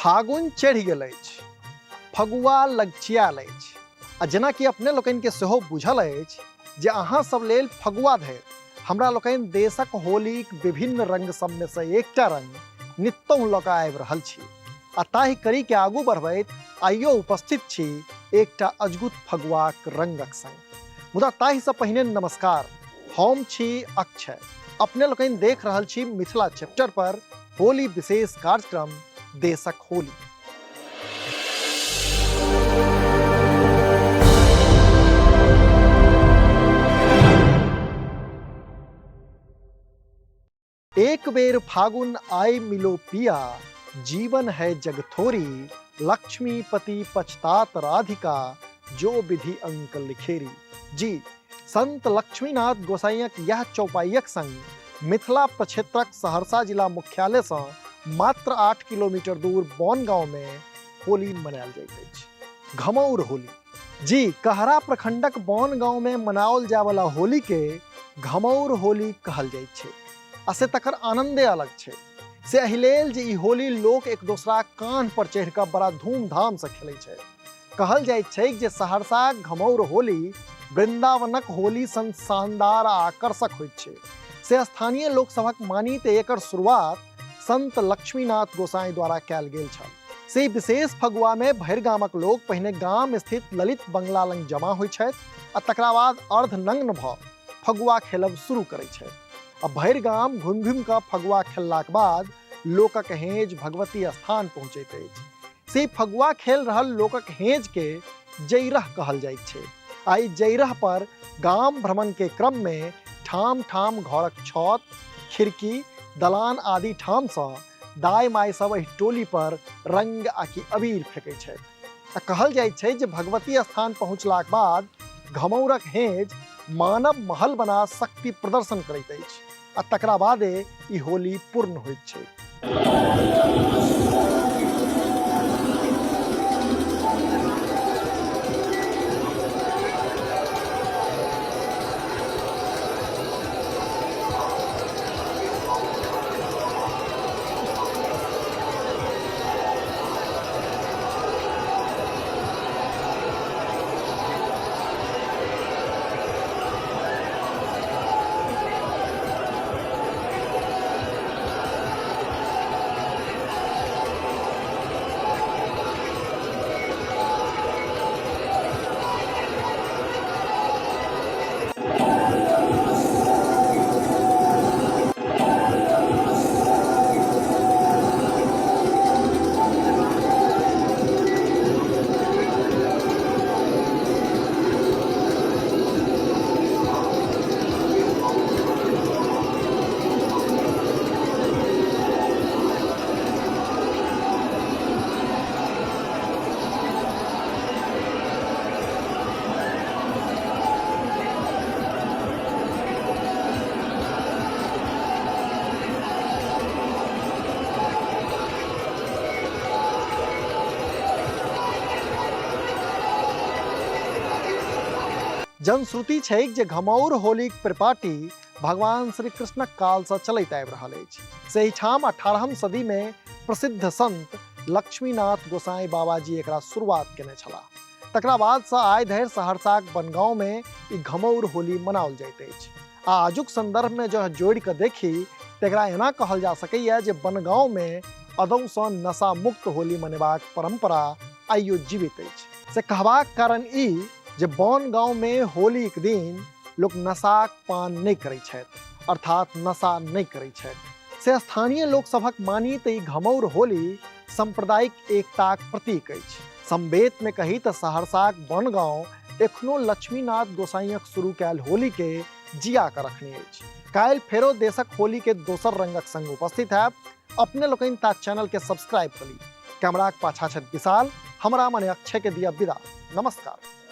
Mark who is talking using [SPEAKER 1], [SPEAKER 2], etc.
[SPEAKER 1] फागुन चढ़ि गेल अछि, फगुआ लगचियायल अछि आ जेनाकि अपने लोकनिके सेहो बुझल अछि जे अहाँ सब लेल फगुआ धरि हमरा लोकनि देशक होलीक विभिन्न रंग सबमे से एकटा रंग नित्तहुँ लऽ कऽ आबि रहल छी आ ताहि कड़ीके आगू बढ़बैत आइयो उपस्थित छी एकटा अजगुत फगुआक रंगक संग। मुदा ताहिसँ पहिने नमस्कार, हम छी अक्षय, अपने लोकनि देख रहल छी मिथिला चैप्टर पर होली विशेष कार्यक्रम देशक होली। एक बेर फागुन आय मिलो पिया, जीवन है जगथोरी, लक्ष्मीपति पछतात राधिका, जो विधि अंक लिखेरी। जी संत लक्ष्मीनाथ गोसाईक यह चौपाइयक संग मिथिला प्रक्षेत्रक सहरसा जिला मुख्यालय सँ मात्र 8 किलोमीटर दूर बनगांव में होली मनायल जाइत अछि। घमौर होली। जी कहरा प्रखंडक बनगांव में मनाओल जाय वाला होली के घमौर होली कहल जाइत छै आ से तकर आनंदे अलग छै। से एहि लेल जे ई होली लोक एक दोसराक कान्ह पर चढ़ि कऽ बड़ा धूमधाम से खेलै छै। कहल जाइत छैक जे सहरसाक घमौर होली वृंदावनक होली सन शानदार आ आकर्षक होइत छै। से स्थानीय लोक सभक मानी तऽ एकर शुरुआत संत लक्ष्मीनाथ गोसाई द्वारा कयल गेल छल। से विशेष फगुआ में भरि गामक लोक पहिने गाम स्थित ललित बंगला लग जमा होइत छथि आ तकरा बाद अर्धनग्न भऽ फगुआ खेलब शुरू करै छथि आ भरि गाम घुमि घुमि कऽ फगुआ खेललाक बाद लोकक हेज भगवती स्थान पहुँचैत अछि। से फगुआ खेल रहल लोकक हेज के जैरह कहल जाइत छै आ ई जैरह पर गाम भ्रमण के क्रम में ठाम ठाम घरक छत, खिड़की, दलान आदि ठाम सँ दाय माय सब एहि टोली पर रंग आ कि अबीर फेंकै छथि आ कहल जाइत छै जे भगवती स्थान पहुँचलाक बाद घमौरक हेज मानव महल बना शक्ति प्रदर्शन करैत अछि आ तकरा बादे ई होली पूर्ण होइत छै। जनश्रुति छैक जे घमौर होलीक परिपाटी भगवान श्री कृष्णक कालसँ चलैत आबि रहल अछि। से एहिठाम 18म सदीमे प्रसिद्ध संत लक्ष्मीनाथ गोसाई बाबाजी एकरा शुरुआत केने छलाह। तकरा बादसँ आइ धरि सहरसाक बनगाँवमे ई घमौर होली मनाओल जाइत अछि। आ आजुक संदर्भमे जँ जोड़ि कऽ देखी तऽ एकरा एना कहल जा सकैए जे बनगाँवमे अदौसँ नशा मुक्त होली मनेबाक परंपरा आइयो जीवित अछि। से कहबाक कारण ई जे बनगाँवमे होलीक दिन लोक नशाक पान नहि करै छथि, अर्थात नशा नहि करै छथि। से स्थानीय लोक सभक मानी तऽ ई घमौर होली सांप्रदायिक एकताक प्रतीक अछि। संवेत में कही तऽ सहरसाक बनगांव एखनो लक्ष्मीनाथ गोसाईक शुरू कयल होली के जिया कऽ रखने अछि। काल्हि फेरो देशक होली के दोसर रंगक संग उपस्थित हैब। अपने लोकनि ता चैनल के सब्सक्राइब कऽ ली। कैमराक पाछा छथि विशाल, हमरा मने अक्षय के दिया विदा। नमस्कार।